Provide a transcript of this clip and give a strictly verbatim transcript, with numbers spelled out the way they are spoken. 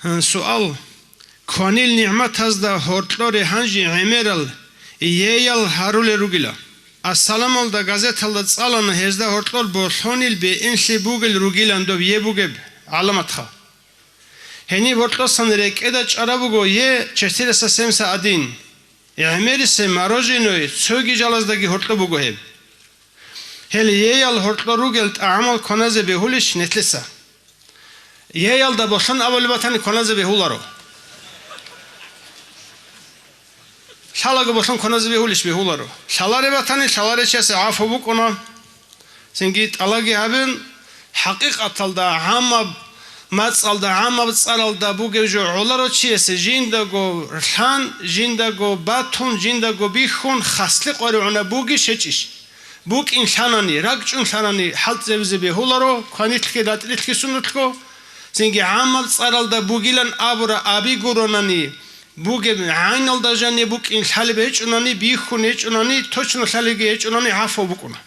Суал. Кванил нигӀматазда гьоркьоре гьанже гӀемерал, еял гьарулел ругила. Ассаламалда газеталда цӀалана гьезда гьоркьор болъонил бегӀинлъи бугел ругилан доб е бугеб гӀаламатха. Гьениб гьоркьосан рекӀеда чӀараб буго е четыреста семьдесят один. ГӀемерисе мороженое цоги жалаздаги гьоркьо буго гьеб. Гьел еял гьоркьор ругел тӀагӀамал кваназе бегьулищ нилъеца? Еялда болъон абулеб батани кваназе бегьуларо. Лъалаго болъон кваназе бегьулищ? Бегьуларо. Лъалареб батани лъаларев чиясе гӀафу букӀуна. Цинги тӀалаги гьабун, хӀакъикъаталда гӀаммаб мацӀалда, гӀаммаб цӀаралда бугев жо гӀоларо чиясе жиндаго лъан, жиндаго батун, жиндаго бихьун, хаслъи къваригӀунаб бугищ гьечӀищ? БукӀин лъанани, ракӀчӀун лъанани хӀалтӀизабизе бегьуларо, кванилъги ратӀлилъги суннатго, цинги гӀаммаб цӀаралда бугилан абура аби гуронани, бугеб гӀайналда жаниб букӀин лъалеб гьечӀунани, бихьун гьечӀунани, точно лъалебги гьечӀунани гӀафу букӀуна.